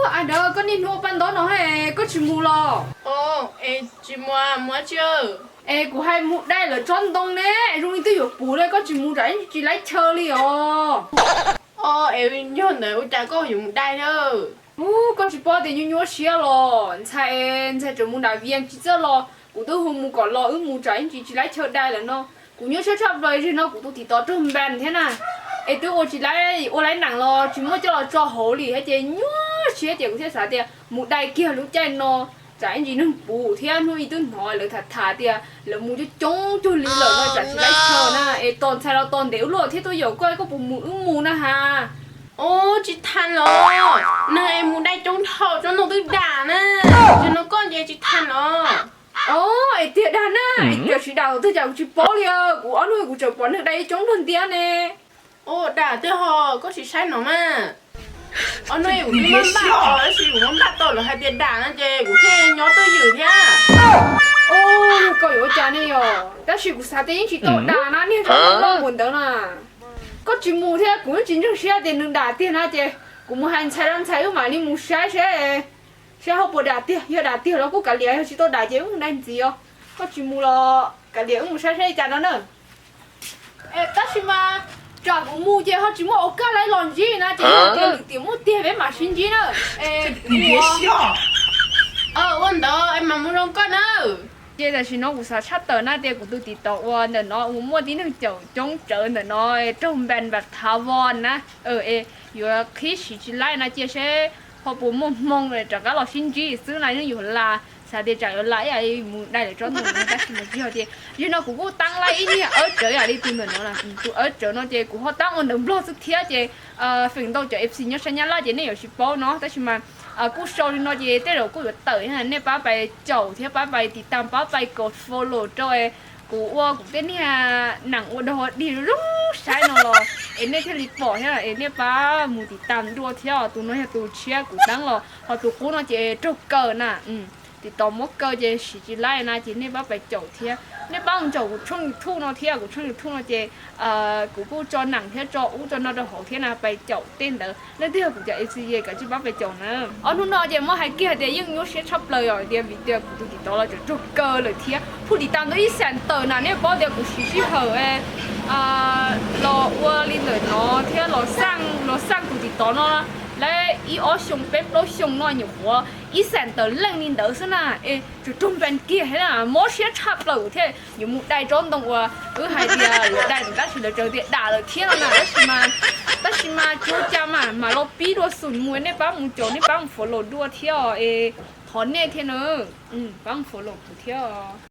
Aw, koj niaj hnub ua paj ntaub no, koj tsis mus los? Es tsis mus, mus dab tsi? Es kuv hais mus dai lawv tsob ntoo ne, zoo li twb yuav puv li, koj tsis mus tsam ib ntsis tsis laib chaw li os. Os, es yog ntawd ua cas koj yuav mus dai thiab? Ub, koj tsis paub tias nyuaj nyuaj siab los ntxhais, ntxhais tseem mus nram Vias tsis txawj los, kuv twb hu mus kom los wb mus tsam ib ntsis tsis laib chaw dai lawm no. Kuv nyuaj siab tshaj plaws, zaum no kuv tus TikTok raug ban thiab na, es twb ua tsis laib, ua laib nees los tsis muaj coj los tso hauv li thiab ces nyuaj siab ces kuv thiaj xav tias mus dai kiag lub caij no tsam ib ntsis neeg puv thiab. Hnub ib twb hnov lawv tham tham tias lawv mus coob coob cuag li lawm no tsam tsis laib chaw na, es tos ntxhais los tos ntev ua luaj thiab tuaj yaum koj, koj puas mus wb mus na has? Ub, tsis tham los, neeg es mus dai coob dhau tsob ntoo twb dam na, zaum no koj nce tsis tham los. Os, es tiag dag na, es tiam sis dam thaum twg cas kuv tsis paub li, kuv ob hnub kuv tseem pom neeg dai coob luaj ntiag ne. Ub, dam twb ho, koj sim saib no mas. Ob hnub kuv twb maj npaj tos tab sis kuv maj npaj tos lawv hais tias dam no ces kuv thiaj nyob twj ywm thiab. Ub, yog koj yuav ua cas ne yog, tab sis kuv xav tias yeej tsis tau dam na, niag tsob ntoo loj npaum ntawd na. Koj tsis mus thiab kuv yeej tsis ntseeg siab tias nws dam tiag na ces kuv mus hais ntxhais rau ntxhais wb mam li mus saib seb, saib ho puas dam tiag, yog dam tiag los kuj kav liam, yog tsis tau dam ces wb mus dai ntxiv os. Koj tsis mus los kav liam wb mus saib saib li cas no na. Tab sis mas tsam kuv mus ces ho tsis muaj ua kaj laib los ntsib na ces yog tias lwm tiam muaj tiag peb mam sib ntsib na. Ua ntawd es mam mus zoo koj na. Ces tam sim no kuv xav tshaj tawm na tias kuv tus TikTok uas ntawm no uas muaj tib neeg caum coob tsawv ntawm no raug ban npam thav vos na, es yuav qhib siv tsis laib na cia seb ho puas muaj hmoo rov qab los sib ntsib xwb na, yeej yuav las, xav tias tsam yuav las ib yam li mus dai lawv tsob ntoo no tab sis mas tsis yog tias, yog no kuv kuj tab laib ib niag awb tsawv yam li tus ntawm no, tus awb tsawv no ces kuv ho tab ua ntawv Nplog xwb thiab ces feem ntau cov FC nyob sab Nyab Laj ces nej yuav tsis paub no tab sis mas kuj sau li no ces tej zaum kuj yuav tawm, nej pab pais caum thiab pab pais tiv tam pab pais kom follow rau kuv ua kuv tej niag nees ua dog dig zoo saib no los es nej thiaj li pom thiab es nej pab mus tiv tam dua thiab. Tus no yog tus tshiab kuv tab los ho tus qub no ces raug kaw na, TikTok muab kaw ces siv tsis laib na ces nej pab pais caum thiab nej pab mus caum kuv tshooj YouTube no thiab. Kuv tshooj YouTube no ces kuv kuj tso nees thiab tso ub tso no rau hauv thiab na, pais caum tej ntawd. Leej twg yog kuv cov FC ces kav tsij pab pais caum na. Ob hnub no ces muab hais kiag tias yeej nyuaj siab tshaj plaws os tias vim tias kuv tus TikTok los tseem raug kaw lawm thiab phuj tiv tam ntau ib xees tawm na. Nej paub tias kuv siv sij hawm los ua li ntawm no thiab los xaj, los xaj tus TikTok no lawm ib ob xyoo peb plaub xyoo no nyuam qhuav ib xees tawm leej li ntawd xwb na, es tseem raug ban kiag thiab na, mob siab tshaj plaws thiab. Yuav mus dai tsob ntoo uas wb hais tias lawv dai tab sis lawv tseem tias dam lawm thiab no na, tab sis mas, tab sis mas tsis ua cas mas mam los pib dua xum mus, nej pab mus caum nej pab mus follow dua thiab es thov nej thiab na, pab mus follow kuv thiab.